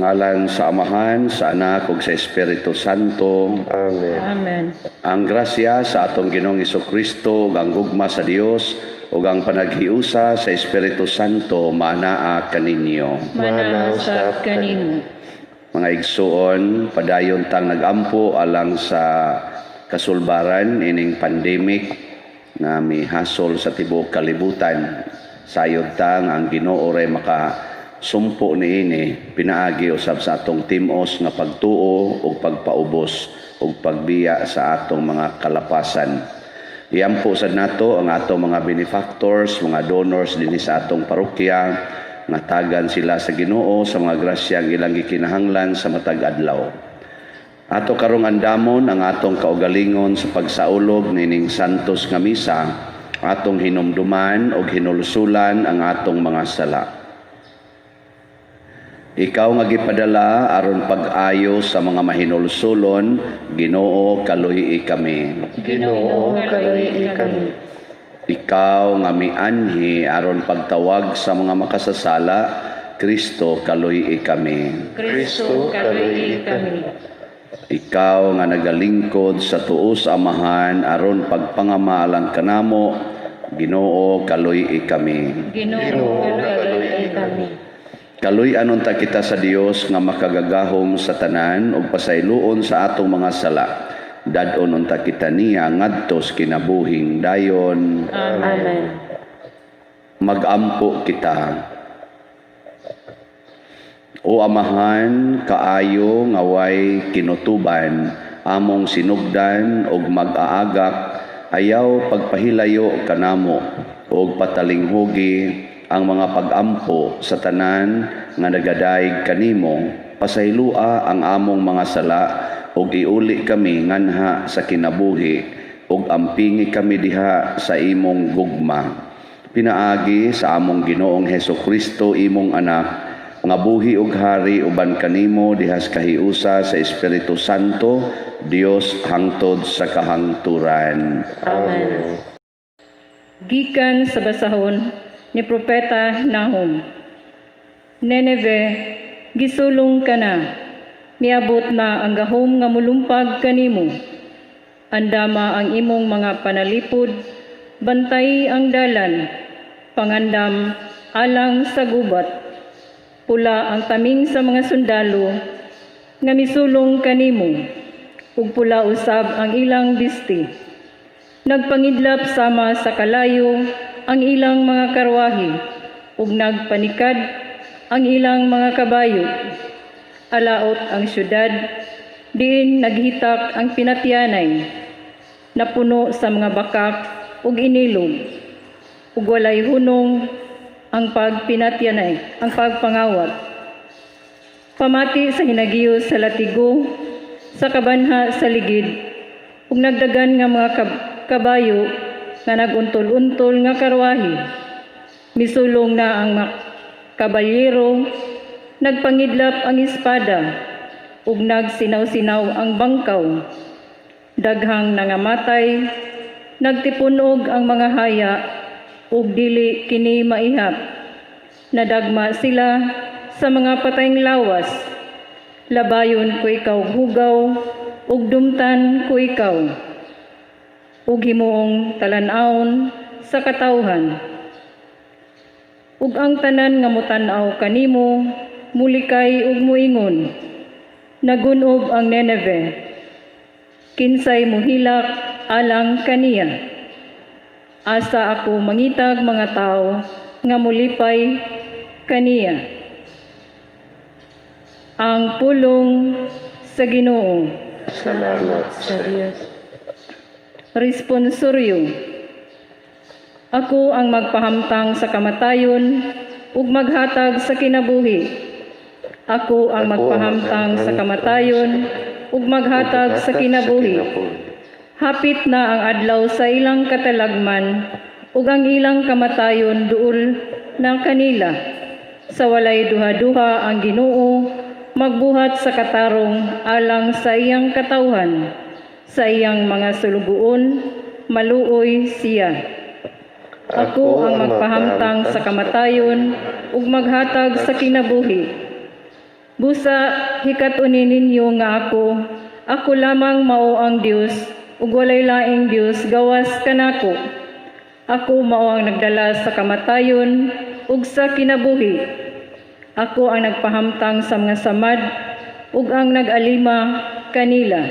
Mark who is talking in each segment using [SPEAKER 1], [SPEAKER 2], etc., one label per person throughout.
[SPEAKER 1] Sa ngalan sa Amahan, sa Anak ug sa Espiritu Santo.
[SPEAKER 2] Amen.
[SPEAKER 3] Amen.
[SPEAKER 1] Ang grasya sa atong Ginoong Kristo ug ang gugma sa Dios ug ang panaghiusa sa Espiritu Santo maanaa kaninyo.
[SPEAKER 3] Manaa usab kanimo.
[SPEAKER 1] Mga igsuon, padayon tang nagampo alang sa kasulbaran ining pandemic nga mihasol sa tibuok kalibutan. Sayod tang ang Ginoo ray maka sumpo niini pinaagi usab sa atong timos nga pagtuo ug pagpaubos ug pagbiya sa atong mga kalapasan. Iampo sad nato ang atong mga benefactors, mga donors dinhi sa atong parokya, nga tagan sila sa Ginoo sa mga grasyang ilang gikinahanglan sa matag adlaw. Ato karong andamon ang atong kaugalingon sa pagsaulog nining santos nga misa, atong hinumduman og hinulsulan ang atong mga sala. Ikaw nga gipadala aron pag-ayo sa mga mahinulsulon, Ginoo, kaluy kami.
[SPEAKER 2] Ginoo, kaluy kami.
[SPEAKER 1] Ikaw nga mianhi aron pagtawag sa mga makasasala, Kristo, kaluy kami.
[SPEAKER 3] Kristo, kaluy kami.
[SPEAKER 1] Ikaw nga nagalingkod sa tuos Amahan aron pagpangama alang kanamo, Ginoo, kaluy kami.
[SPEAKER 3] Ginoo, kaluy kami.
[SPEAKER 1] Kaluy-an unta kita sa Dios nga makagagahom sa tanan ug pasayloon sa atong mga sala. Dad-on unta kita niya ngadto sa kinabuhing dayon.
[SPEAKER 3] Amen.
[SPEAKER 1] Magampo kita. O Amahan, kaayo nga way kinutuban, among sinugdan og mag-aagak, ayaw pagpahilayo kanamo og patalinghugi ang mga pagampo sa tanan nga nagadayeg kanimo. Pasayloa ang among mga sala ug iuli kami nganha sa kinabuhi ug ampingi kami diha sa imong gugma. Pinaagi sa among Ginoong Heso Kristo, imong anak, nga buhi ug hari uban kanimo diha sa kahiusa sa Espiritu Santo, Dios hangtod sa kahangturan.
[SPEAKER 2] Amen.
[SPEAKER 3] Gikan sa basahon ni Propeta Nahum. Nineve, gisulong ka na. Miabot na ang gahom nga mulumpag kanimo. Andama ang imong mga panalipod, bantay ang dalan, pangandam alang sa gubat. Pula ang taming sa mga sundalo nga misulong kanimo, ug pula usab ang ilang bisti. Nagpangidlap sama sa kalayo ang ilang mga karwahe ug nagpanikad ang ilang mga kabayo. Alaot ang syudad diin naghitak ang pinatyanay, napuno sa mga bakak ug inilog, ug walay hunong ang pagpinatyanay, ang pagpangawat. Pamati sa hinagiyo sa latigo, sa kabanha sa ligid, ug nagdagan nga mga kabayo nga naguntol-untol nga karwahe. Misulong na ang mga kabalyero, nagpangidlap ang espada, ug nagsinaw-sinaw ang bangkaw. Daghang nangamatay, nagtipunog ang mga haya, ug dili kini maihap. Nadagma sila sa mga patayng lawas. Labayon ko ikaw hugaw, ug dumtan ko ikaw, ug himuong talan-awon sa katawhan. Ug ang tanan nga mutan-aw kanimo mulikay ug muingon, "Nagun-ob ang Nineve. Kinsay muhilak alang kaniya? Asa ako mangitag mga tawo nga mulipay kaniya?" Ang pulong sa Ginoo.
[SPEAKER 2] Salamat sa Diyos.
[SPEAKER 3] Responsoryo. Ako ang magpahamtang sa kamatayon ug maghatag sa kinabuhi. Ako ang magpahamtang sa kamatayon ug maghatag sa kinabuhi. Hapit na ang adlaw sa ilang katalagman ug ang ilang kamatayon duol na kanila. Sa walay duha-duha ang Ginoo magbuhat sa katarong alang sa iyang katawhan. Sa iyang mga sulugoon maluoy siya. Ako ang magpahamtang sa kamatayon ug maghatag sa kinabuhi. Busa hikat-oni ninyo nga ako, ako lamang mao ang Dios, ug walay laing Dios gawas kanako. Ako mao ang nagdala sa kamatayon ug sa kinabuhi. Ako ang nagpahamtang sa mga samad ug ang nag-alima kanila.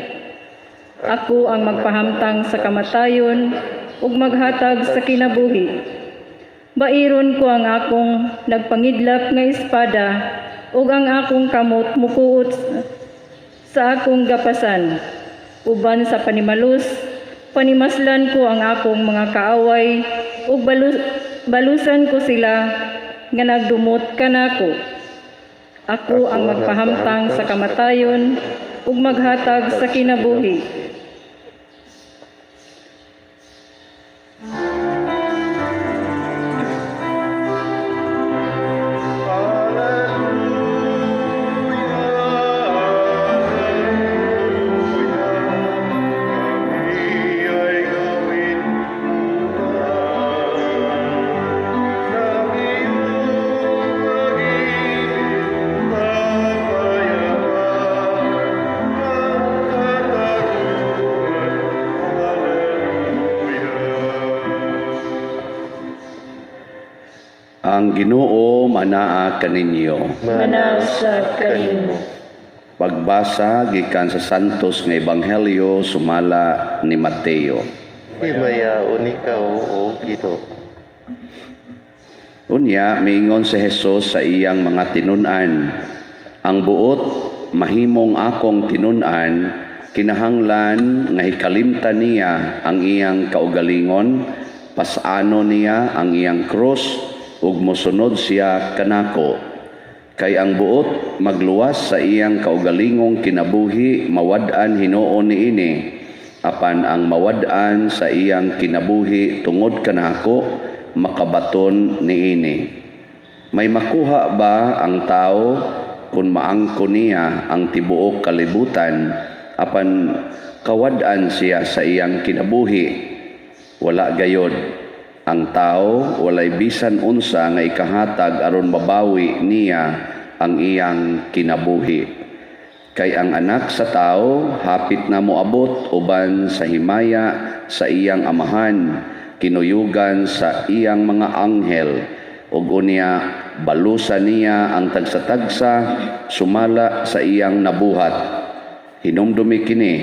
[SPEAKER 3] Ako ang magpahamtang sa kamatayon ug maghatag sa kinabuhi. Bairon ko ang akong nagpangidlap nga espada ug ang akong kamot mukuot sa akong gapasan. Uban sa panimalus, panimaslan ko ang akong mga kaaway ug balusan ko sila nga nagdumot kanako. Ako ang magpahamtang sa kamatayon ug maghatag sa kinabuhi.
[SPEAKER 1] Ang Ginoo manaa kaninyo.
[SPEAKER 3] Manaa usab kanimo.
[SPEAKER 1] Pagbasa gikan sa Santos nga Ebanghelyo sumala ni Mateo.
[SPEAKER 2] Himayaon ikaw, O Ginoo.
[SPEAKER 1] Unya miingon si Jesus sa iyang mga tinun-an, "Ang buot mahimong akong tinun-an, kinahanglan nga hikalimtan niya ang iyang kaugalingon, pasano niya ang iyang krus ug mosunod siya kanako. Kay ang buot magluwas sa iyang kaugalingong kinabuhi, mawad-an hinuon niini. Apan ang mawad-an sa iyang kinabuhi tungod kanako, makabaton niini. May makuha ba ang tao kung maangko niya ang tibuok kalibutan apan kawad-an siya sa iyang kinabuhi? Wala gayod. Ang tao walay bisan unsa nga ikahatag aron mabawi niya ang iyang kinabuhi. Kay ang Anak sa Tao hapit na moabot uban sa himaya sa iyang Amahan, kinuyugan sa iyang mga anghel, ug unya balusan niya ang tagsa-tagsa sumala sa iyang nabuhat. Hinumdumi kini,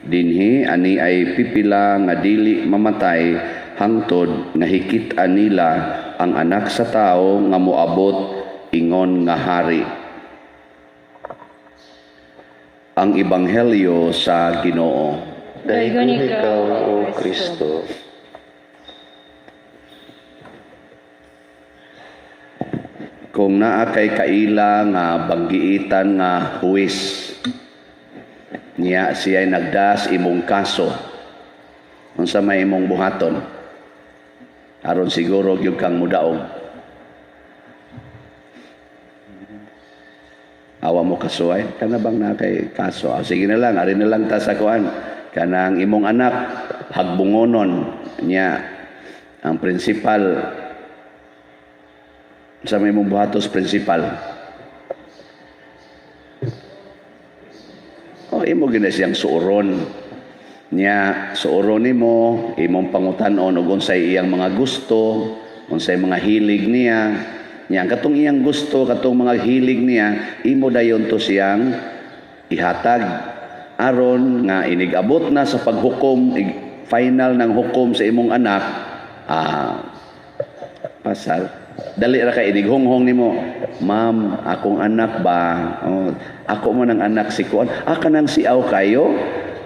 [SPEAKER 1] dinhi ani ay pipila nga dili mamatay hangtod nga hikit-an nila ang Anak sa Tao nga moabot ingon nga hari." Ang Ebanghelyo sa Ginoo.
[SPEAKER 2] Daygon ikaw, O Kristo.
[SPEAKER 1] Kung naa kay kaila nga banggiitan nga huwis, niya siya'y nagdas imong kaso, unsa may imong buhaton aron siguro gyud kang mudaog? Awa mo kasuhay kana bang naa kay kaso? Ah, sige na lang, ari na lang ta sa kuan, kanang imong anak hagbungonon niya ang principal, sa may imong buhatos principal? Oh, imo gina siyang suuron niya. Suuron nimo, imong pangutan-on og unsay iyang mga gusto, unsay mga hilig niya. Niya ang katong iyang gusto, katong mga hilig niya, imo dayon to siyang ihatag aron nga inig-abot na sa paghukom, final ng hukom sa imong anak, pasal dali ra kay inighonghong nimo, "Ma'am, akong anak ba, oh, ako man ang anak si kuan." "Ah, kanang siaw kayo,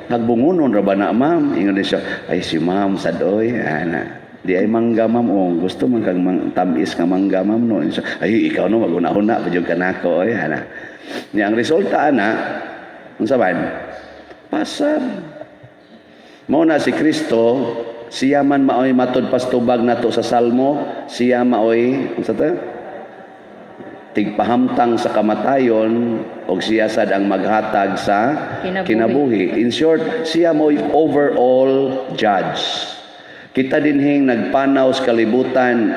[SPEAKER 1] nagbungunon ra ba na, ma'am?" Ingon ni siya, "Ay, si ma'am sad oy, ana di ay mangga, ma'am. Oh, gusto man kang tamis nga mangga, ma'am, no?" Ingon siya, "Ay, ikaw no, maguna-una pa jud kanako oy, ana." Nya ang resulta ana, unsa man? Pasar. Mao na si Kristo, siya man maoy matud pastubag nato sa Salmo, siya maoy unsa ta? Tigpahamtang sa kamatayon og siya sad ang maghatag sa
[SPEAKER 3] kinabuhi.
[SPEAKER 1] Kinabuhi. In short, siya mo'y overall judge. Kita dinhing nagpanaw sa kalibutan,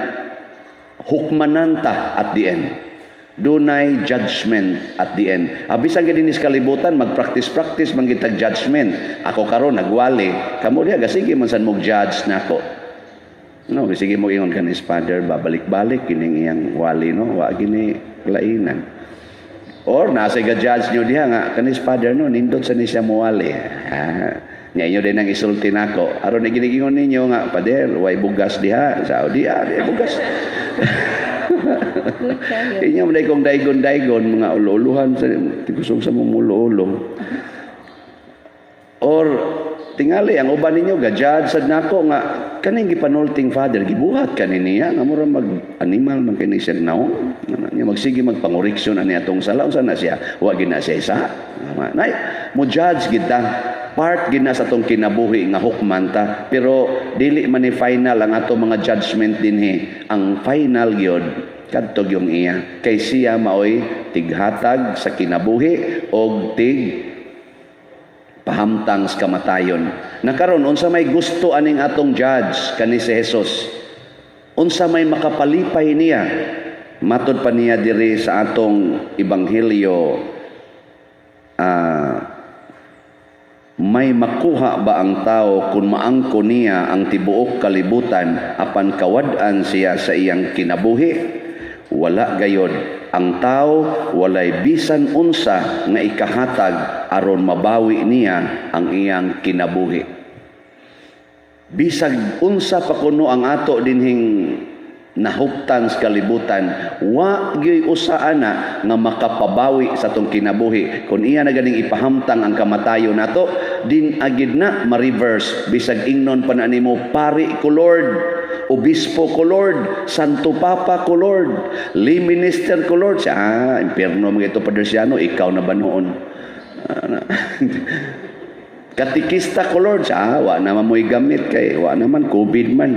[SPEAKER 1] hukmanan ta at the end. Dunay judgment at the end. Bisan gani sa kalibutan, magpractice-practice man kitag judgment. Ako karon nagwali, kamo diha gasige man sad mo judge nako. No, sige mo ingon kan is father, babalik-balik kining iyang wali, no, wa gini lainan. Or nasa ga judge nyo diha nga kanis father, no, nindot sa ni siya muwali. Ah, nya inyo din ang isulti nako. Aron ni ginigingon ninyo nga, "Pader, way bugas diha sa diha, di bugas."
[SPEAKER 3] Good kayo.
[SPEAKER 1] Inyo man kong daygon-daygon mga ulo-uluhan sa tigusog sa mumulo-ulo. Or tingali ang uban ninyo ga judge sad nako nga kaning gipanulting father, gibuhat kani niya nga mura mag animal man kini siya naong nya magsige magpangoreksyon ani atong sala. Unsa na siya, wa gid na siya isa nay mo judge gid ta. Part gid na sa atong kinabuhi nga hukman ta, pero dili man ni final ang ato mga judgment dinhi. Ang final gyud kadto yung iya, kay siya maoy tighatag sa kinabuhi og tig pahamtang sa kamatayon. Nakaron, unsa may gusto aning atong judge kani si Jesus? Unsa may makapalipay niya? Matod pa niya diri sa atong ebanghelyo, may makuha ba ang tao kung maangko niya ang tibuok kalibutan apan kawad-an siya sa iyang kinabuhi? Wala gayod. Ang tao walay bisan unsa nga ikahatag aron mabawi niya ang iyang kinabuhi. Bisag unsa pa kuno ang ato dinhing nahuptan sa kalibutan, wa gyoy usa ana nga makapabawi sa atong kinabuhi. Kung iya na ganing ipahamtang ang kamatayon nato, din agid na ma-reverse. Bisag ingnon pa na nimo, "Pari ko, Lord, Obispo ko, Lord, Santo Papa ko, Lord, lay minister ko, Lord." Siya, "Ah, impierno mga ito, Padre Siano, ikaw na ba noon? Ah, Katikista ko, Lord." Siya, "Ah, wa naman mo'y gamit kay wa naman, COVID man."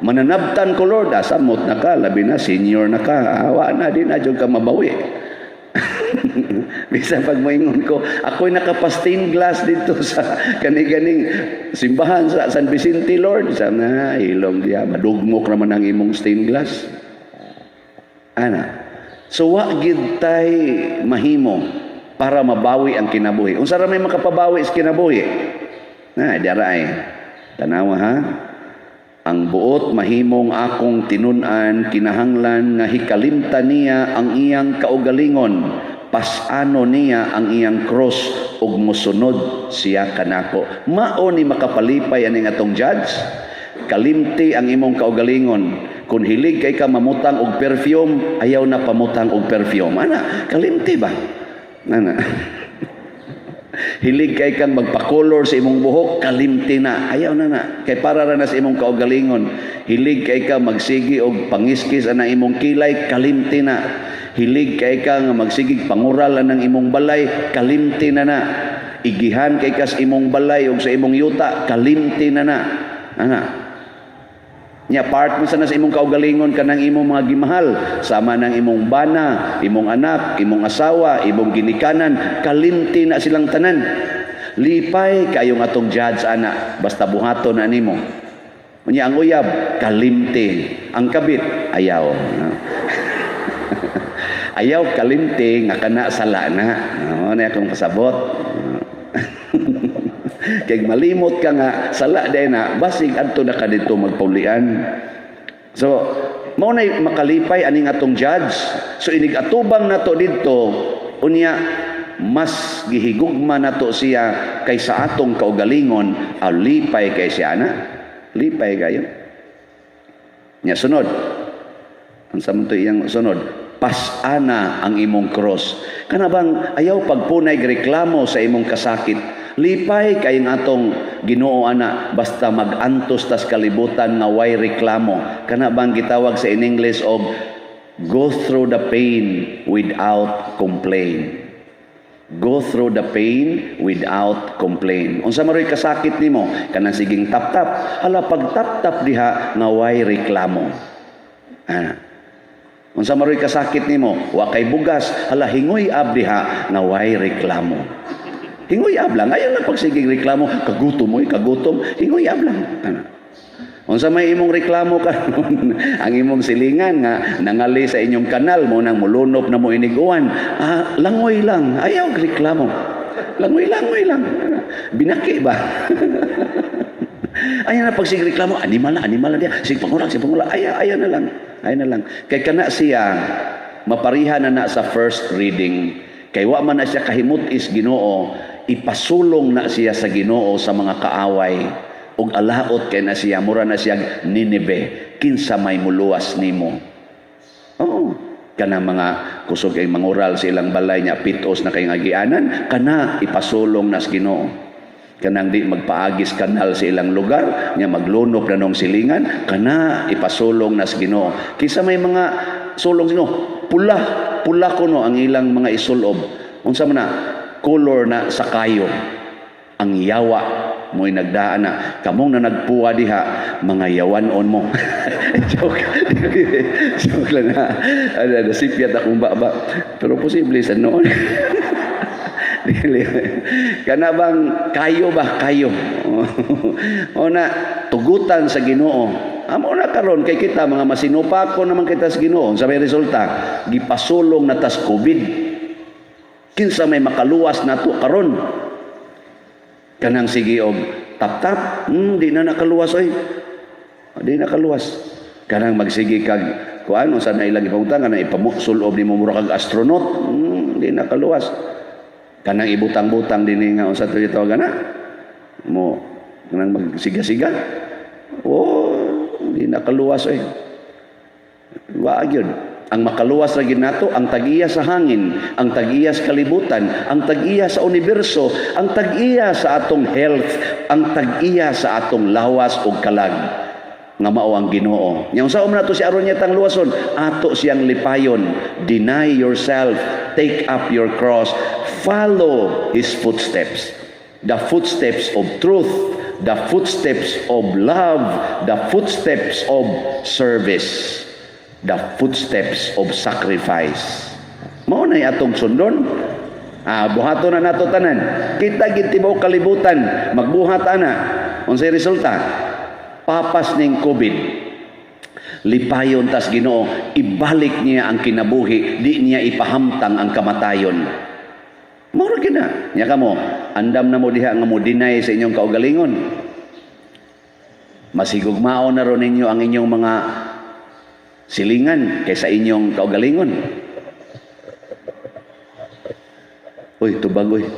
[SPEAKER 1] "Mananabtan ko, Lord." "Asa samot na ka, labi na, senior na ka. Ah, wa na, di na jud ka mabawi." Bisan pag moingon ko, "Ako'y nakapa-stained glass dito sa kani-ganing simbahan sa San Vicente, Lord." Sa na, ilong diya, madugmok naman ang imong stained glass. Ana. So wa gid tay mahimo para mabawi ang kinabuhi. Unsa ra may makapabawi sa kinabuhi? Na, dara ay. Tanawa ha. Ang buot mahimong akong tinun-an kinahanglan nga hikalimtan niya ang iyang kaugalingon, pas-ano niya ang iyang cross ug mosunod siya kanako. Mao ni makapalipay aning atong judge. Kalimti ang imong kaugalingon. Kung hilig kay ka mamutang og perfume, ayaw na pamutang og perfume. Ana, kalimti ba? Ana. Hilig kay kang magpa-color sa imong buhok, kalimti na. Ayaw na na. Kay para ra na sa imong kaugalingon. Hilig kay ka magsigi og pangiskis ana imong kilay, kalimti na. Hilig kay ka nga magsigig pangural anang imong balay, kalimti na na. Igihan kay ka sa imong balay og sa imong yuta, kalimti na na. Ana. Nya part mo sana sa imong kaugalingon kanang imong mga gimahal, sama ng imong bana, imong anak, imong asawa, imong ginikanan, kalimti na silang tanan. Lipay kayong atong judge ana, basta buhaton na nimo. Unya ang uyab, kalimti. Ang kabit, ayaw. Ayaw kalimti nga kana sala na. No, na akong pasabot. Kay malimot ka nga sala day na, basig adto na ka didto magpaulian. So, mao nay makalipay aning atong judge. So inig atubang nato didto, unya mas gihigugma nato siya kaysa atong kaugalingon, aw lipay kay siya na. Lipay kayo. Nya sunod. Ang sa to iyang sunod, pas-ana ang imong cross. Kana bang ayaw pagpunay reklamo sa imong kasakit? Lipay kay ang atong Ginoo ana basta mag-antos tas kalibutan nga way reklamo. Kana bang gitawag sa in English og go through the pain without complaint. Go through the pain without complaint. Unsa maroy kasakit nimo? Kanang siging tap-tap. Hala, pag tap-tap diha nga way reklamo. Ah. Unsa maroy kasakit nimo? Wa kay bugas. Hala, hingoy ab diha nga way reklamo. Hingoy ab lang. Ayaw na pagsiging reklamo. "Kagutom oy, kagutom." Hingoy ab lang. Ano? Unsa may imong reklamo karon? Ang imong silingan nga nangali sa inyong kanal mo nang mulunop na mo inig-uwan. Ah, langoy lang, ayaw reklamo. Langoy, langoy lang. Binaki ba? Ayaw na pag reklamo, animal na, animal na diya. Sige pangulak, sige pangulak. Ayaw, ayaw na lang. Ayaw na lang. Kay kana siya, mapariha na na sa first reading. Kay wa man na siya kahimut-is Ginoo, ipasulong na siya sa Ginoo sa mga kaaway. Ug alaot kay na siya, mura na siya Nineve, kinsa may muluwas nimo. Oo. Kana mga kusog kay mangural sa ilang balay niya, pitos na kay agianan, kana ipasulong na sa Ginoo. Kanang di magpaagis kanal sa ilang lugar, nya maglunop na nung silingan, kana ipasulong na sa Ginoo. Kisa may mga sulong sa Ginoo, pula, pula kuno ang ilang mga isulob. Unsa man na color na sa kayo. Ang yawa mo'y nagdaan na. Kamong na nagpuwa diha, mga yawanon mo. Joke. Joke lang na. Ano, nasipyat akong baba. Pero posible sa noon. Dili. Kana bang kayo ba kayo? O na tugutan sa Ginoo. Amo na karon kay kita mga masinupako naman kita sa Ginoo. Sa may resulta, gipasulong na tas COVID. Kinsa may makaluwas nato karon? Kanang sige og tap-tap, di na nakaluwas oy. Di nakaluwas. Kanang magsige kag kuan unsa na ilang ipangutang, kanang ipamusulob nimo mura kag astronaut, di nakaluwas. Kanang ibutang-butang dinhi nga unsa to gitawag na mo kanang magsiga-siga. Oh, di nakaluwas oy. Wa gyud. Ang makaluwas ra gyud nato ang tag-iya sa hangin, ang tag-iya sa kalibutan, ang tag-iya sa universo, ang tag-iya sa atong health, ang tag-iya sa atong lawas ug kalag nga mao ang Ginoo. Nya unsa man nato si aron niya tang luwason, ato siyang lipayon. Deny yourself, take up your cross, follow his footsteps. The footsteps of truth, the footsteps of love, the footsteps of service, the footsteps of sacrifice. Mao na atong sundon. Ah, buhaton na nato tanan. Kita gid tibuok kalibutan, magbuhat ana. Unsay resulta? Papas ning COVID. Lipayon tas Ginoo, ibalik niya ang kinabuhi, di niya ipahamtang ang kamatayon. Mao ra gyud na. Nya kamo, andam na mo diha nga mo deny sa inyong kaugalingon. Masigugmao na ron ninyo ang inyong mga silingan kaysa inyong kaugalingon. Uy, tubag uy.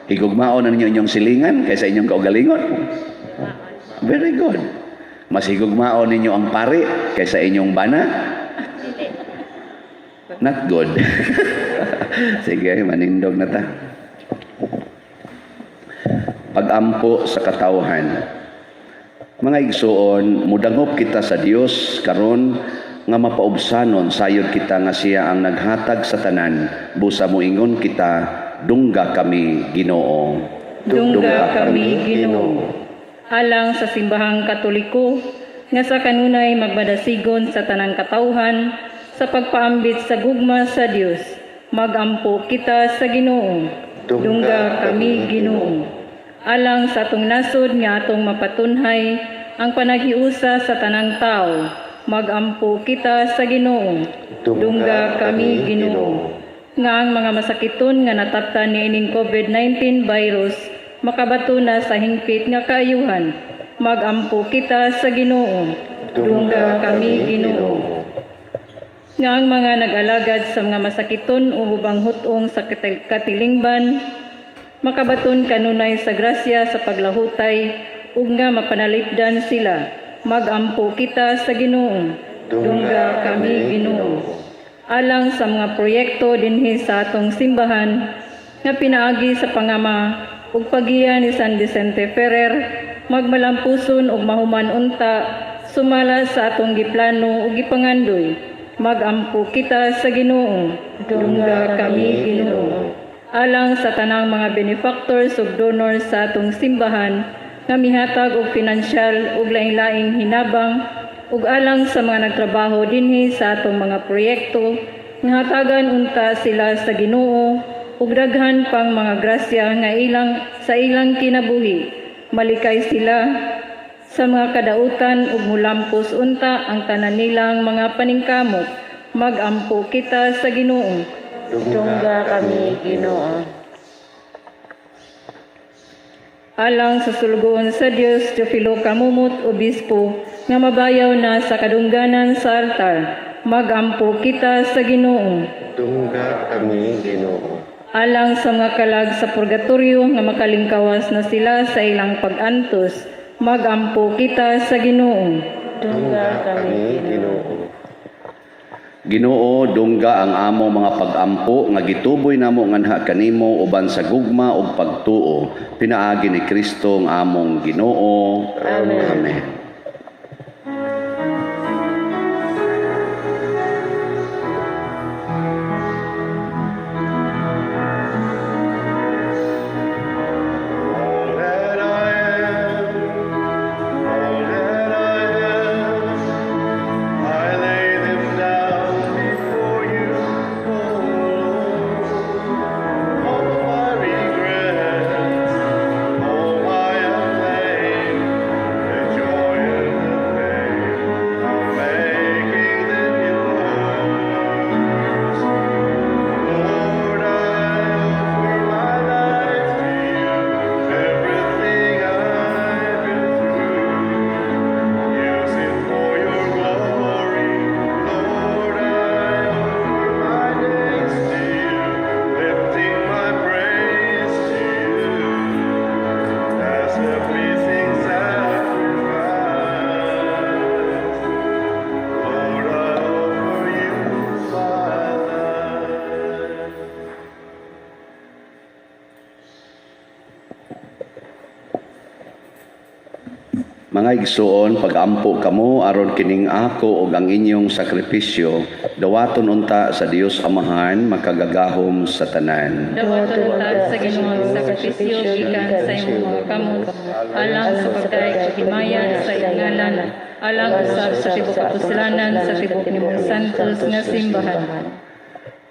[SPEAKER 1] Higugmao na ninyo inyong silingan kaysa inyong kaugalingon. Very good. Mas higugmao ninyo ang pari kaysa inyong bana? Not good. Sige, manindog na ta. Pagampo sa katawhan. Mga igsuon, mudangop kita sa Dios karon nga mapaubsanon sayod kita nga siya ang naghatag sa tanan. Busa moingon kita, dungga kami, Ginoo.
[SPEAKER 3] Dungga kami, Ginoo. Alang sa Simbahang Katoliko nga sa kanunay magmadasigon sa tanang katawhan sa pagpaambit sa gugma sa Dios, magampo kita sa Ginoo. Dungga kami, Ginoo. Alang sa atong nasod nga atong mapatunhay ang panaghiusa sa tanang tao, magampo kita sa Ginoo. Dungga kami, Ginoo. Nga ang mga masakiton nga nataptan niining COVID-19 virus makabato na sa hingpit nga kaayuhan. Magampo kita sa Ginoo. Dungga kami, Ginoo. Nga ang mga nag-alagad sa mga masakiton o ubang hut-ong sa katilingban makabaton kanunay sa grasya sa paglahutay ug nga mapanalipdan sila. Magampo kita sa Ginoo. Dungga kami, Ginoo. Alang sa mga proyekto dinhi sa atong simbahan nga pinaagi sa pangama ug pagiya ni San Vicente Ferrer, magmalampuson ug mahuman unta sumala sa atong giplano ug gipangandoy. Magampo kita sa Ginoo. Dungga kami, Ginoo. Alang sa tanang mga benefactors ug donors sa atong simbahan nga mihatag og pinansyal ug laing-laing hinabang ug alang sa mga nagtrabaho dinhi sa atong mga proyekto nga hatagan unta sila sa Ginoo ug daghan pang mga grasya nga ilang sa ilang kinabuhi. Malikay sila Sa mga kadautan ug mulampos unta ang tanan nilang mga paningkamot. Magampo kita sa Ginoo.
[SPEAKER 4] Dungga kami, Ginoo.
[SPEAKER 3] Alang sa sulugoon sa Dios, Teofilo Camomot, Obispo, nga mabayaw na sa kadungganan sa altar. Magampo kita sa Ginoo.
[SPEAKER 2] Dungga kami, Ginoo.
[SPEAKER 3] Alang sa mga kalag sa purgatorio nga makalingkawas na sila sa ilang pag-antos, magampo kita sa Ginoo.
[SPEAKER 4] Dungga kami, Ginoo.
[SPEAKER 1] Ginoo, dungga ang amo mga pagampo nga gituboy namo nganha kanimo uban sa gugma ug pagtuo pinaagi ni Kristo ang among Ginoo.
[SPEAKER 4] Amen.
[SPEAKER 1] Amen.
[SPEAKER 2] All that I am, all that I am, I lay them down before you, oh Lord. All my regrets, all my acclaim, the joy and the pain, I'm making them yours. Lord, I offer my life to you, everything I've been through. Use it for your glory, Lord. I offer my days to you, lifting my praise to you as a pleasing sacrifice. Lord, I offer you my life.
[SPEAKER 1] Mga igsuon, pagampo kamo aron kining ako ug ang inyong sakripisyo dawaton unta sa Dios Amahan makagagahom sa tanan.
[SPEAKER 3] Dawaton unta sa Ginoo ang sakripisyo gikan sa imong mga kamot, alang sa pagdayeg ug himaya sa iyang ngalan, alang usab sa tibuok kapuslanan sa tibuok nimong santos nga simbahan.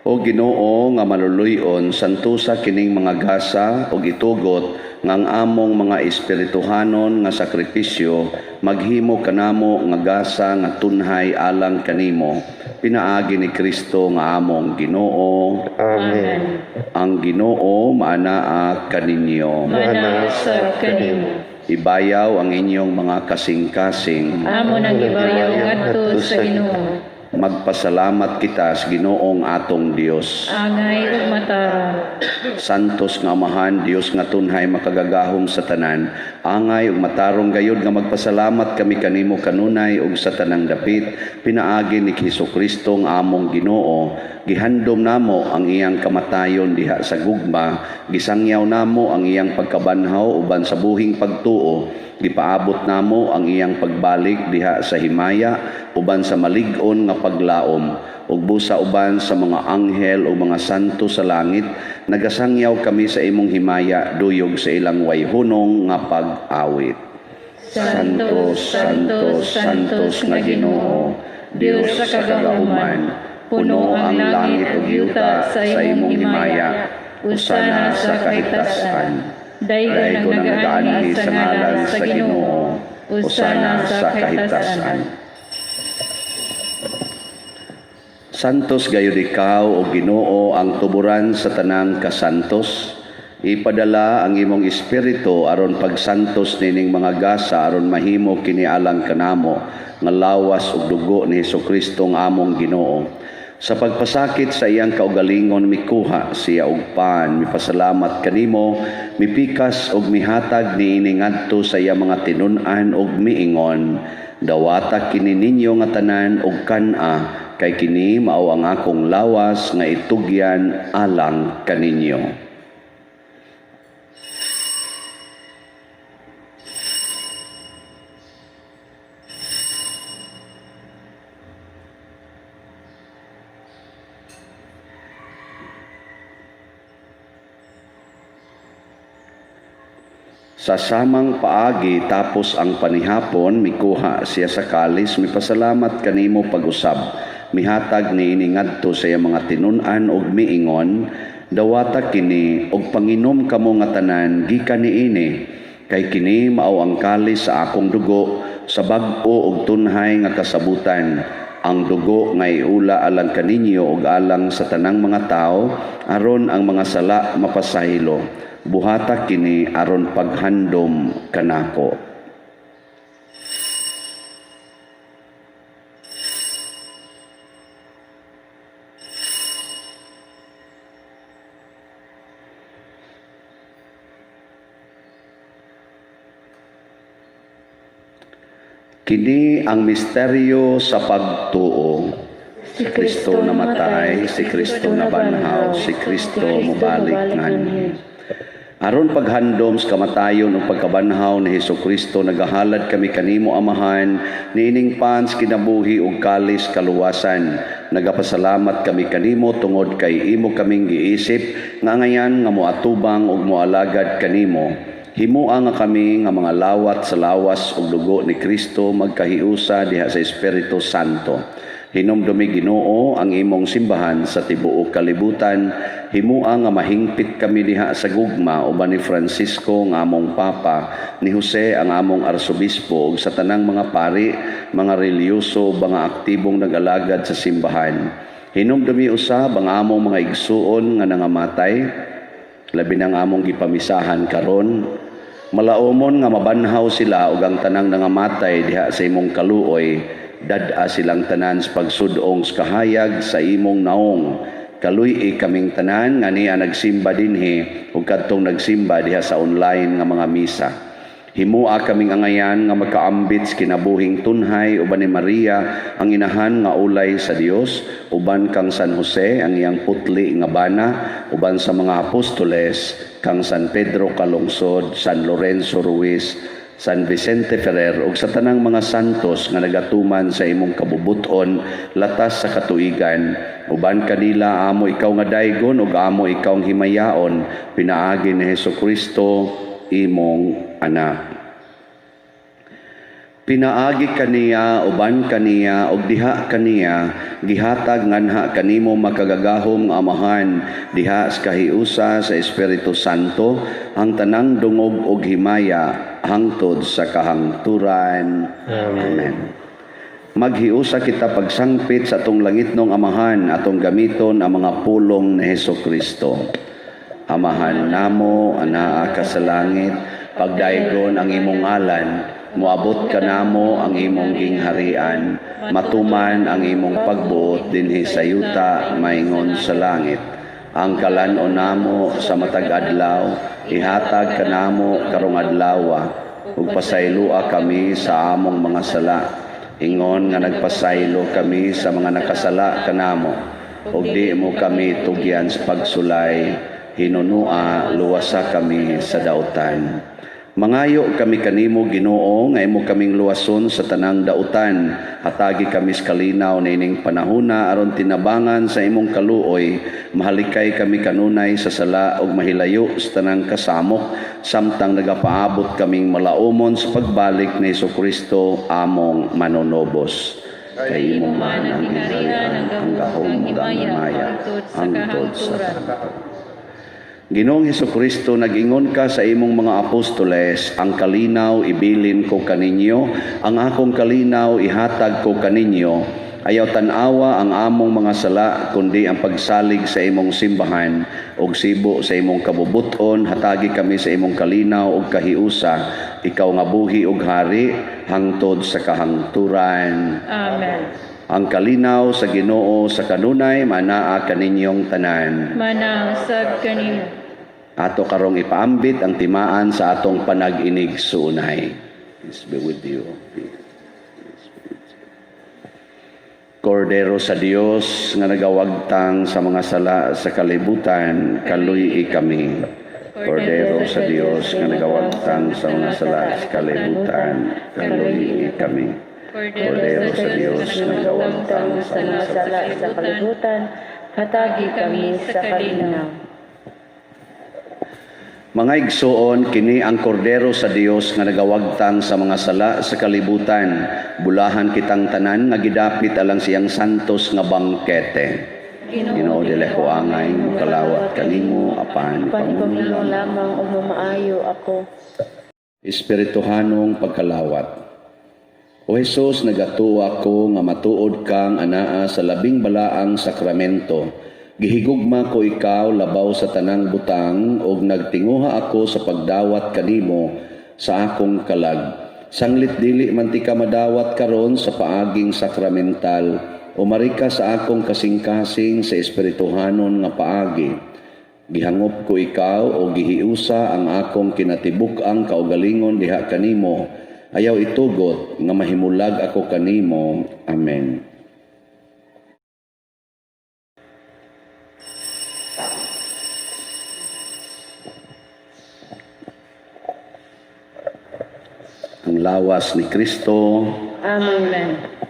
[SPEAKER 1] O Ginoo nga maluluy-on, santusa kining mga gasa ug itugot nga ang among mga espirituhanon nga sakripisyo maghimo kanamo nga gasa nga tunhay alang kanimo pinaagi ni Kristo nga among Ginoo.
[SPEAKER 2] Amen.
[SPEAKER 1] Ang Ginoo maanaa kaninyo.
[SPEAKER 3] Mana sa kanimo.
[SPEAKER 1] Ibayaw ang inyong mga kasing-kasing.
[SPEAKER 3] Amo nang gibayaw ngadto sa Ginoo.
[SPEAKER 1] Magpasalamat kita sa Ginoong atong Dios.
[SPEAKER 3] Angay ug matarong.
[SPEAKER 1] Santos nga Amahan, Dios nga tunhay makagagahom sa tanan, angay ug matarong gayud nga magpasalamat kami kanimo kanunay ug sa tanang dapit, pinaagi ni Hesukristo nga among Ginoo. Gihandom namo ang iyang kamatayon diha sa gugma, gisangyaw namo ang iyang pagkabanhaw uban sa buhing pagtuo, gipaabot namo ang iyang pagbalik diha sa himaya uban sa malig-on nga paglaom, ug busa uban sa mga anghel o mga santo sa langit nagasangyaw kami sa imong himaya duyog sa ilang wayhunong nga pag-awit.
[SPEAKER 3] Santos, Santos, Santos nga Ginoo, Dios sa kagahuman, puno ang langit ug yuta sa imong himaya. Usana sa kahitasan. Daygon ang nagaanhi sa ngalan sa Ginoo. Usana sa kahitasan.
[SPEAKER 1] Santos gayud ikaw o Ginoo ang tuburan sa tanang kasantos. Ipadala ang imong espiritu aron pagsantos nining mga gasa aron mahimo kini alang kanamo nga lawas ug dugo ni Hesukristo nga among Ginoo. Sa pagpasakit sa iyang kaugalingon mikuha siya og pan, mipasalamat kanimo, mipikas og mihatag niini ngadto sa iyang mga tinun-an og miingon, dawata kini ninyo nga tanan og kan-a, kay kini mao ang akong lawas nga itugyan alang kaninyo. Sa samang paagi tapos ang panihapon, mikuha siya sa kalis, mipasalamat kanimo pag-usab. Mihatag niini ngadto sa iyang mga tinun-an og miingon, dawata kini og panginom kamo nga tanan gikan niini. Kay kini mao ang kalis sa akong dugo sa bag-o ug tunhay nga kasabutan, ang dugo nga iula alang kaninyo ug alang sa tanang mga tawo aron ang mga sala mapasaylo. Buhata kini aron paghandom kanako. Kini ang misteryo sa pagtuo. Si Kristo namatay, si Kristo nabanhaw, si Kristo mobalik nganhi. Aron paghandom sa kamatayon ug pagkabanhaw ni Hesus Kristo, nagahalad kami kanimo, Amahan, niining pan sa kinabuhi ug kalis kaluwasan. Nagapasalamat kami kanimo tungod kay imo kaming giisip nga angayan nga moatubang ug moalagad kanimo. Himoa nga kami nga mga lawat sa lawas ug dugo ni Kristo magkahiusa diha sa Espiritu Santo. Hinumdumi, Ginoo, ang imong simbahan sa tibuok kalibutan. Himoa nga mahingpit kami diha sa gugma uban ni Francisco nga among Papa, ni Jose ang among Arsobispo ug sa tanang mga pari, mga relihiyoso, mga aktibong nag-alagad sa simbahan. Hinumdumi usab ang among mga igsuon nga nangamatay, labi nang among gipamisahan karon. Malaumon nga mabanhaw sila ug ang tanang nangamatay diha sa imong kaluoy, dad-a silang tanan sa pagsudong sa kahayag sa imong naong. Kaluy-i kaming tanan nga niya nagsimba dinhi ug kadtong nagsimba diha sa online nga mga misa. Himoa kaming angayan nga makaambit sa kinabuhing tunhay uban ni Maria ang inahan nga ulay sa Dios, uban kang San Jose ang iyang putli nga bana, uban sa mga apostoles, kang San Pedro Calungsod, San Lorenzo Ruiz, San Vicente Ferrer ug sa tanang mga santos nga nagatuman sa imong kabubuton latas sa katuigan. Uban kanila amo ikaw nga daygon ug amo ikaw ang himayaon pinaagi ni Hesus Kristo, imong anak. Pinaagi kaniya, uban kaniya, ug diha kaniya, gihatag nganha kanimo, makagagahom nga Amahan, diha sa kahiusa sa Espiritu Santo, ang tanang dungog ug himaya hangtod sa kahangturan. Amen. Maghiusa kita pagsangpit sa atong langitnong Amahan, atong gamiton ang mga pulong ni Hesus Kristo. Amahan namo, anaa ka sa langit, pagdaygon ang imong ngalan, moabot kanamo ang imong gingharian, matuman ang imong pagbuot dinhi sa yuta maingon sa langit. Ang kalan-on namo sa matag adlaw, ihatag kanamo karong adlawa, ug pasayloa kami sa among mga sala, ingon nga nagpasaylo kami sa mga nakasala kanamo. Ug di mo kami tugyan sa pagsulay, hinunua luwasa kami sa dautan. Mangayo kami kanimo, Ginoo, nga imo kaming luwason sa tanang dautan. Hatagi kami sa kalinaw niining panahona aron tinabangan sa imong kaluoy, mahalikay kami kanunay sa sala ug mahilayo sa tanang kasamok samtang nagapaabot kaming malaumon sa pagbalik ni Kristo among manunobos. Kay imo man ang gingharian, ang gahom ug ang himaya hangtod sa Ginoong Kristo, nag-ingon ka sa imong mga apostoles, "Ang kalinaw ibilin ko kaninyo, ang akong kalinaw ihatag ko kaninyo." Ayaw tan-awa ang among mga sala, kundi ang pagsalig sa imong simbahan, ug sibo sa imong kabubuton, hatagi kami sa imong kalinaw ug kahiusa, ikaw nga buhi ug hari hangtod sa kahangturan.
[SPEAKER 3] Amen.
[SPEAKER 1] Ang kalinaw sa Ginoo sa kanunay manaa kaninyong tanan.
[SPEAKER 3] Manaa sab kanimo.
[SPEAKER 1] Ato karong ipaambit ang timaan sa atong panag-inigsuonay. Peace be with you. Peace be with you. Kordero sa Dios nga nagawagtang sa mga sala sa kalibutan, kaluy kami. Kordero sa Dios nga nagawagtang sa mga sala sa kalibutan, kaluy kami. Kordero sa Dios nga nagawagtang sa mga
[SPEAKER 4] sala sa kalibutan, hatagi kami sa kalinaw.
[SPEAKER 1] Mga igsoon, kini ang kordero sa Dios nga nagawagtang sa mga sala sa kalibutan. Bulahan kitang tanan nga gidapit alang siyang santos nga bangkete. Ginoo, dili ko angay mokalawat kanimo, apan
[SPEAKER 4] Apan
[SPEAKER 1] ipamulong
[SPEAKER 4] ipamulong lamang ug mamaayo ako.
[SPEAKER 1] Espirituhanong pagkalawat. O Hesus, nagatuo ako nga matuod kang anaa sa labing balaang sakramento. Gihigugma ko ikaw labaw sa tanang butang ug nagtinguha ako sa pagdawat kanimo sa akong kalag. Sanglit dili man tika madawat karon sa paaging sakramental, umari ka sa akong kasing-kasing sa espirituhanon nga paagi. Gihangop ko ikaw o gihiusa ang akong kinatibuk-ang kaugalingon diha kanimo. Ayaw itugot nga mahimulag ako kanimo. Amen. Ang lawas ni Kristo.
[SPEAKER 4] Amen.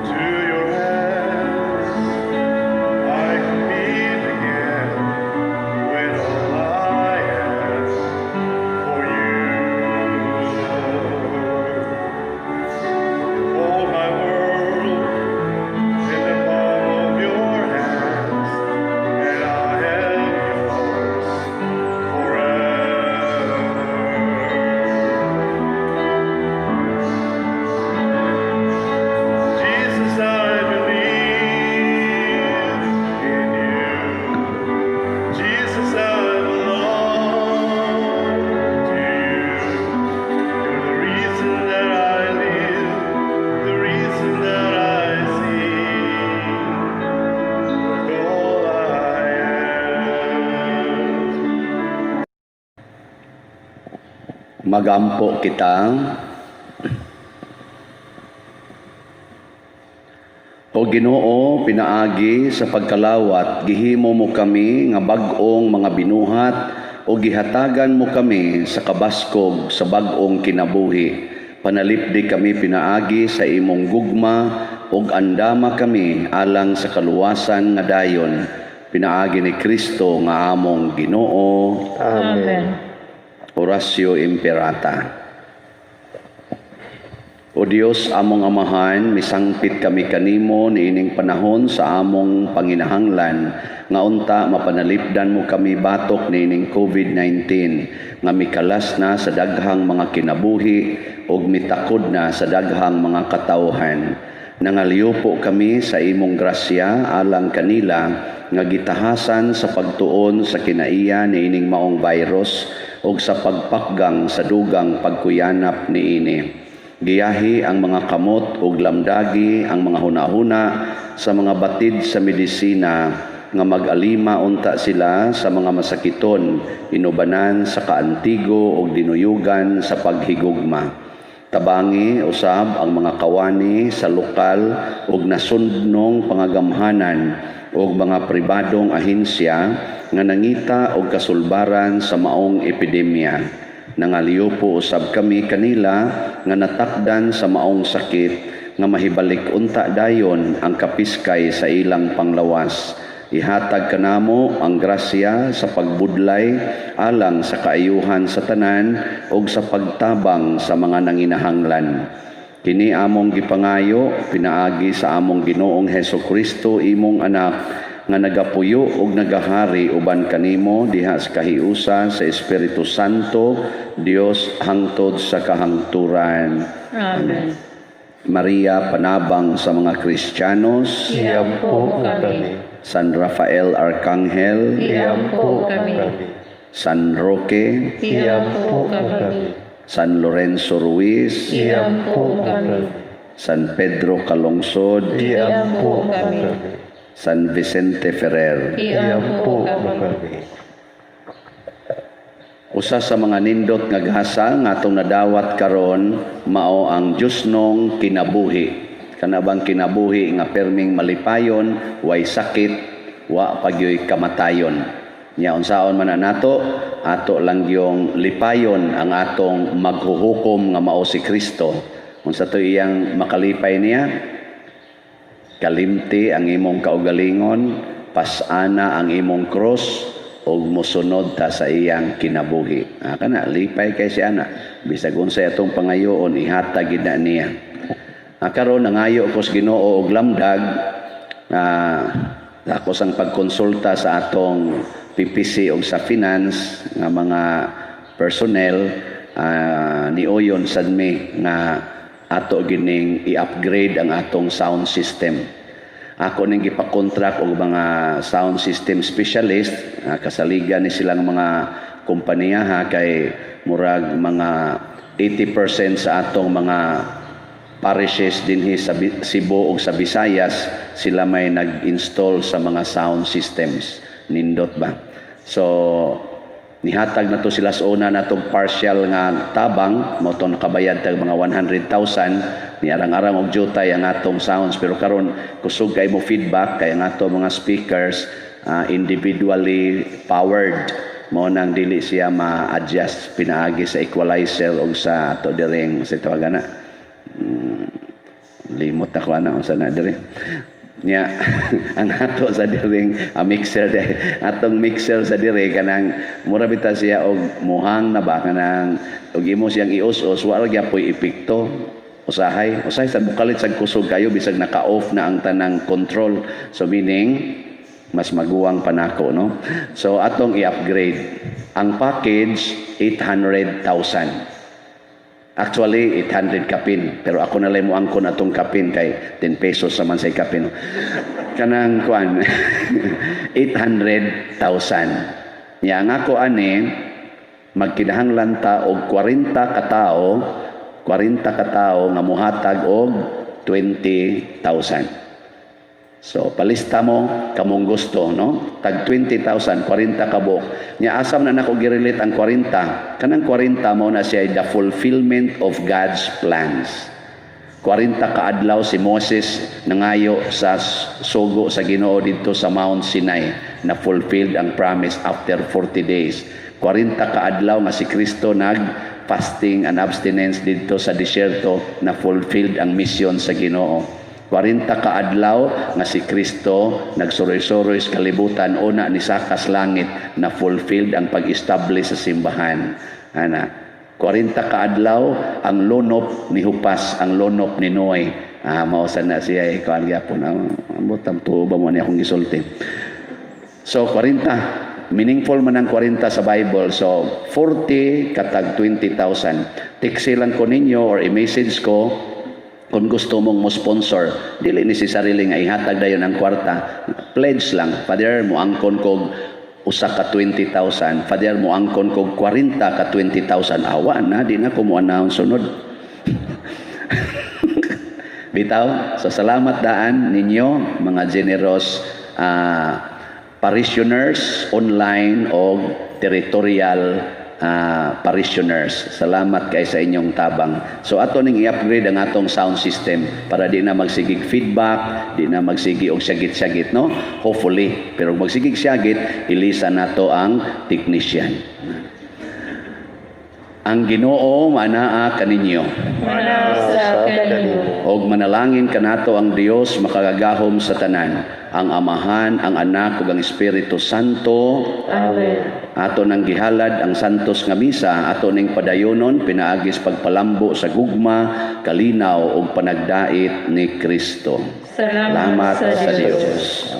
[SPEAKER 2] To your hands I commit again with all I am for you, Lord. Hold my world in the palm of your hands, and I am yours forever. Jesus, I believe in you. Jesus, I belong to you. You're the reason that I live, the reason that I sing. With all I am.
[SPEAKER 1] Magampo kita. O Ginoo, pinaagi sa pagkalawat, gihimo mo kami nga bag-ong mga binuhat o gihatagan mo kami sa kabaskog sa bag-ong kinabuhi. Panalipdi kami pinaagi sa imong gugma ug andama kami alang sa kaluwasan nga dayon. Pinaagi ni Kristo nga among Ginoo.
[SPEAKER 4] Amen.
[SPEAKER 1] Oratio Imperata. O Dios, among Amahan, misangpit kami kanimo niining panahon sa among panginahanglan nga unta mapanalipdan mo kami batok niining COVID-19 nga mikalas na sa daghang mga kinabuhi ug mitakod na sa daghang mga katawhan. Nangaliupo kami sa imong grasya alang kanila nga gitahasan sa pagtuon sa kinaiya niining maong virus ug sa pagpakgang sa dugang pagkuyanap niini. Giyahi ang mga kamot ug lamdagi ang mga hunahuna sa mga batid sa medisina nga mag-alima unta sila sa mga masakiton, inubanan sa kaantigo ug dinuyugan sa paghigugma. Tabangi usab ang mga kawani sa lokal ug nasundnong pangagamhanan ug mga pribadong ahensya nga nangita og kasulbaran sa maong epidemya. Nangaliupo usab kami kanila nga natakdan sa maong sakit nga mahibalik unta dayon ang kapiskay sa ilang panglawas. Ihatag kanamo ang grasya sa pagbudlay alang sa kaayuhan sa tanan ug sa pagtabang sa mga nanginahanglan. Kini among gipangayo pinaagi sa among Ginoong Heso Kristo, imong anak, nga nagapuyo ug nagahari uban kanimo diha sa kahiusa sa Espiritu Santo, Dios, hangtod sa kahangturan.
[SPEAKER 3] Amen.
[SPEAKER 1] Maria, panabang sa mga Kristiyanos.
[SPEAKER 4] Iampo mo kami.
[SPEAKER 1] San Rafael Arcangel,
[SPEAKER 4] Iampo mo kami.
[SPEAKER 1] San Roque,
[SPEAKER 4] Iampo mo kami.
[SPEAKER 1] San Lorenzo Ruiz,
[SPEAKER 4] Iampo mo kami.
[SPEAKER 1] San Pedro Calungsod,
[SPEAKER 4] Iampo mo kami.
[SPEAKER 1] San Vicente Ferrer.
[SPEAKER 4] Iampo mo kami.
[SPEAKER 1] Usa sa mga nindot nga gasa nga atong nadawat karon mao ang Diyosnong kinabuhi. Kana bang kinabuhi nga perming malipayon, way sakit, wa pagyoy kamatayon. Nya unsaon man na nato, ato lang yung lipayon ang atong maghuhukom nga mao si Kristo. Unsa to iyang makalipay niya? Kalimti ang imong kaugalingon, pasana ang imong cross, ug mosunod ta sa iyang kinabuhi. Ah, kana lipay kay siya ana. Bisag unsay atong pangayoon, ihatag gid na niya. Ah, karon nangayo ko sa Ginoo og lamdag, ako sang pagkonsulta sa atong PPC og sa finance nga mga personnel, niuyon sad mi nga ato gining i-upgrade ang atong sound system. Ako ning gipakontract og mga sound system specialist, kasaligan ni silang mga kompanya ha, kay murag mga 80% sa atong mga parishes dinhi sa Cebu ug sa Visayas, sila may nag-install sa mga sound systems. Nindot ba? So nihatag na to sila sa una natong partial nga tabang, mao to nakabayad tag mga 100,000 ni arang-arang og jutay ang atong sounds, pero karon kusog kay mo feedback kay ang ato mga speakers, individually powered, mao nang dili siya ma-adjust pinaagi sa equalizer og sa ato diring sa tawagan na, limot ako ana unsa na diri nya, ang ato sa diring mixer de, atong mixer sa dire, kanang mura bitaw siya og muhang na ba, kanang og imo siyang ius-us, wa ra gyapoy epekto. Usahay usahay sa mukalit sa kusog kayo bisag naka-off na ang tanang control. So meaning mas maguwang pa nako, no? So atong i-upgrade ang package, 800,000. Actually, 800 kapin. Pero ako na lang mo angkon atong kapin kay 10 pesos naman sa kapin. Kanang kuan, 800,000. Ya, ang ako ani, magkinahanglan ta og 40 katao, 40 katao nga muhatag og 20,000. So, palista mo kamong gusto, no? Tag 20,000, 40 kabuk. Nya asam na nako girelate ang 40. Kanang 40 mo na siya the fulfillment of God's plans. 40 kaadlaw si Moses nangayo sa sugo sa Ginoo didto sa Mount Sinai, na fulfilled ang promise after 40 days. 40 kaadlaw nga si Kristo nag fasting and abstinence didto sa disyerto, na fulfilled ang mission sa Ginoo. 40 kaadlaw nga si Kristo nagsuroy-suroy sa kalibutan una ni sakas langit, na fulfilled ang pag-establish sa simbahan. Ana, 40 kaadlaw ang lonop ni hupas, ang lonop ni Noe. Ah, mao sa na siya eh, kuan gyapon. Ah, ambot tuo ba mo ni akong gisulti. So 40, meaningful man ang 40 sa Bible. So 40 katag 20,000. Text lang ko ninyo or i-message ko kung gusto mong mo sponsor. Dili ni si sarili nga ihatag dayon ang kwarta. Pledge lang. "Father, mo angkon kog usa ka 20,000. Father, mo angkon kog 40 ka 20,000." Awa na, di na ko mo announce sunod. Bitaw, so salamat daan ninyo mga generous parishioners online o territorial parishioners. Salamat kay sa inyong tabang. So ato ning i-upgrade ang atong sound system para di na magsigig feedback, di na magsigi og syagit-syagit, no? Hopefully. Pero kung magsigig syagit, ilisa nato ang technician. Ang Ginoo manaa kaninyo.
[SPEAKER 4] Manaa sa kanimo.
[SPEAKER 1] Og manalangin kanato ang Dios makagagahom sa tanan, ang Amahan, ang Anak ug ang Espiritu Santo.
[SPEAKER 4] Amen.
[SPEAKER 1] Ato nang gihalad ang santos nga misa, ato ning padayonon pinaagi sa pagpalambo sa gugma, kalinaw ug panagdait ni Kristo.
[SPEAKER 3] Salamat sa Dios.
[SPEAKER 1] Dios.